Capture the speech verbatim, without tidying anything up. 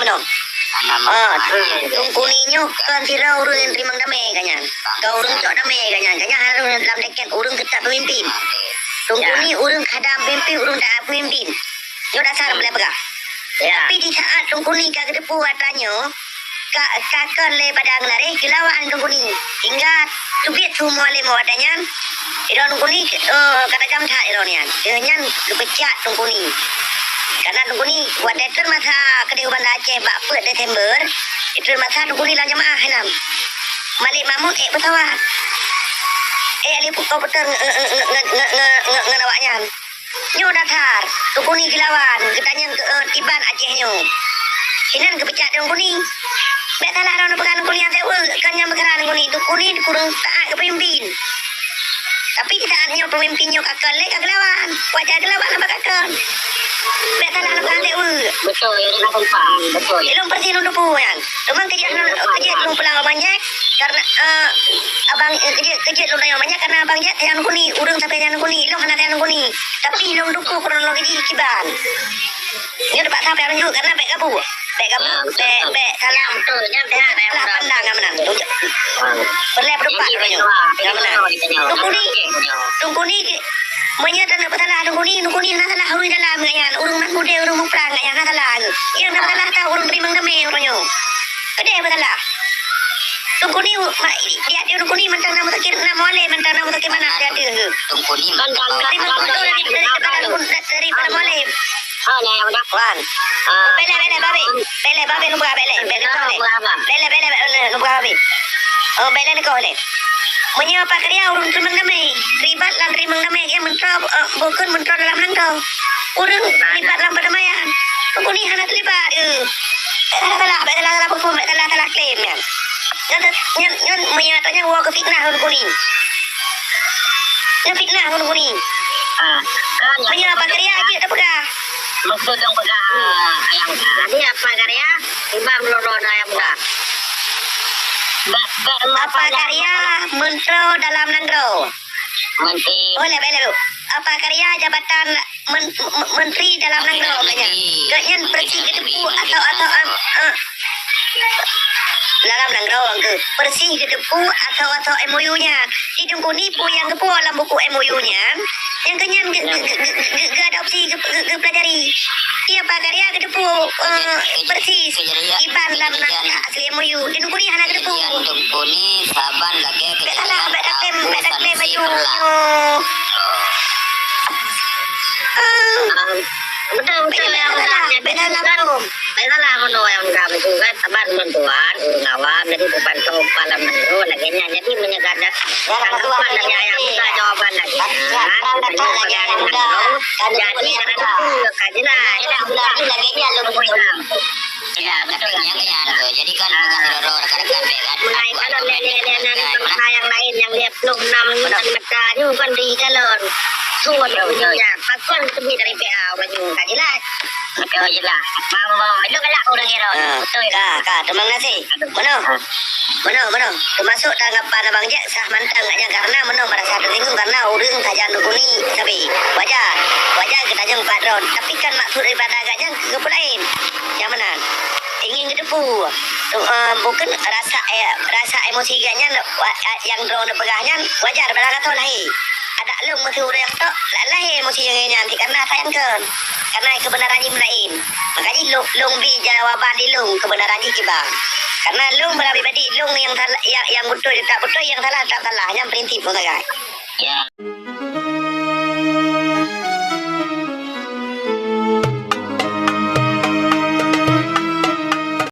meunoe. Ah, Teungku Ni nyoe kon sidroe ureueng nyang teurimong damé ka nyan. Kon ureueng cok damé ka nyan. Ka nyan harôh lam deket ureueng keutat peumimpin. Teungku Ni ureueng khadam peumimpin, ureueng taat peumimpin. Nyoe dasar boleh peugah. Tapi di saat Teungku Ni ka geuteupeue atra nyoe, ka, ka kon lé pada geulareh geulawan Teungku Ni. Hingga teubiet su Mualem watée nyan, droe Teungku Ni, eh, ka tajam that droe nyan. Lheueh nyan geupeucat Teungku Ni. Karena Teungku Ni watée trön masa keudeh u Banda Aceh bak peuet Desember, trön masa Teungku Ni lam jamaah hana. Malik Mahmud ék peusawat. Ék li komputer nge-, nge-, nge-, nge-, nge-, nge-, nge-, ngon awaknyan. Nyoe datar, Teungku Ni geulawan, geutanyong keu, eh, Iban Aceh nyoe. Sinan geupeujak Teungku Ni. Bèk salah lôn peugah Teungku Ni hana weuek, kan nyang peugah Teungku Ni, Teungku Ni kureueng taat keu peumimpin. Tapi di saat nyoe peumimpin nyoe ka kon lé ka geulawan, wajar geulawan haba ka kon. Bèk salah lôn peugah hana weuek. Betul, ya, dia nampak. Betul. Ilôn peureusih lôn teupeu nyan. Teuma keujeuet lôn, keujeuet lôn peulawan banyak karena, eh, abang, eh, keujeuet, keujeuet lôn tanyong banyak karena abang jeuet sayang Teungku Ni, ureueng sampai sayang Teungku Ni, lôn hana sayang Teungku Ni. Tapi lôn dukung keureulogi kiban. Nyoe teupaksa payah lôn jaweueb karena bèk gabuk. Bèk gabuk, bèk, bèk salah. Salah pandang ngon meunan. Peureulèe peudupat ngon meunan. Teungku Ni, Teungku Ni, meunyoe taneuk peusalah Teungku Ni, Teungku Ni hana salah ureueng dalam nyan, ureueng mat budé, ureueng muprang nyan hana salah. Nyang na salah ka ureueng teurimong damé uroe nyoe. Keudeh peusalah. Teungku Ni, ma-, di ateueh Teungku Ni mantong na meutakir, na moleh mantong na meutakir mana di ateueh tu. Teungku Ni mantong na meutakir. Teurimong beutôi dari, dari, dari, dari moleh. Oh, na yang dah. Wan. Ah. Bèk lé, bèk lé, babé. Bèk lé, babé, lôn peugah, bèk lé, bèk lé, lôn peugah, bèk lé. Bèk lé, bèk lé, bèk lé, lôn peugah, babé. Oh, bèk lé, neukoh lé. Meunyoe Apa Karya ureueng teurimong damé, teulibat lam teurimong damé, ya, meuntroe, eh, bukon meuntroe dalam nanggroe. Ureueng teulibat lam perdamaian. Teungku Ni hana teulibat, eh. Bèk salah, bèk salah, salah peuphôm, bèk salah, salah klaim nyan. Nyan, nyan, nyan, meunyoe tanyoe woe keu fitnah Teungku Ni. Nyan fitnah Teungku Ni. Ah, kan. Meunyoe Apa Karya jeuet tapeugah. Maksud lôn peugah, ah, ayang. Jadi Apa Karya, Iban lôn ayang muda. Ba-, ba-, Apa Karya meuntroe dalam nanggroe. Menteri. Oh, lé, lé, lé. Apa Karya jabatan men-, men-, menteri dalam nanggroe gobnyan. Gobnyan peureusih geuteupeue atau, atau, ah, ah, dalam nanggroe geuh. Peureusih geuteupeue atau, atau M O U nyan. Di Teungku Ni peue nyang geupeue lam buku M O U nyan. Nyang keunyan ge-, ge-, ge-, ge-, ge-, geuadopsi, ge-, ge-, geupeulajari. Iya, Apa Karya geuteupeue, eh, peureusih Iban lam na-, asli M O U. Di Teungku Ni hana geuteupeue. Teungku Ni saban lagèe kejadian Abu Sanusi Perlah. Bèk salah, bèk salah. Betul, betul, bèk salah, bèk salah. Bèk salah meunurot nyang ka beutôi kan, saban bantuan ureueng awam, jadi bukan teumpah lam nanggroe lagèe nyan. Jadi meunyoe ka ada tanggapan dari ayah muda, jawaban lagi. Kan, meunyoe dari nanggroe, jadi karena itu ka jelas. Ya, betul. Nyang nyan tu. Jadi kan bukan roro rakan-rakan bèk kan. Meunai kalau lé-, lé-, lé-, lé-, lé-, yang lain yang dia puluh enam mata nyoe kan di galon. Suruh dia punya. Pakon teubiet dari P A baju ka jelas. Betul jelas. Faham, faham. Itu galak ureueng Iron. Ah, betul. Ka, ka. Terima kasih. Meunoe. Meunoe, meunoe. Teumasuk tanggapan Abang Jack sah mantong agaknya karena meunoe merasa tersinggung karena ureueng sajan Teungku Ni sabe. Wajar. Wajar geutanyoe pat droen. Tapi kan maksud daripada agaknya keu peue laén. Nyang meunan. Ingin geuteupeue. Tu, eh, bukon rasa, eh, rasa emosi gobnyan, wa-, eh, nyang droeneuh peugah nyan wajar, padahai ka tho lahé. Adak lôn meusti ureueng nyang tok, la-, lahé emosi nyang nyan, karena sayang kheun. Karena kebenaran jih laén. Maka jih lôn, lôn bi jawaban di lôn, kebenaran jih kiban. Karena lôn pribadi lôn nyang sal-, nyang, nyang beutôi tetap beutôi, nyang salah tetap salah. Nyan prinsip lôn sagai. Ya.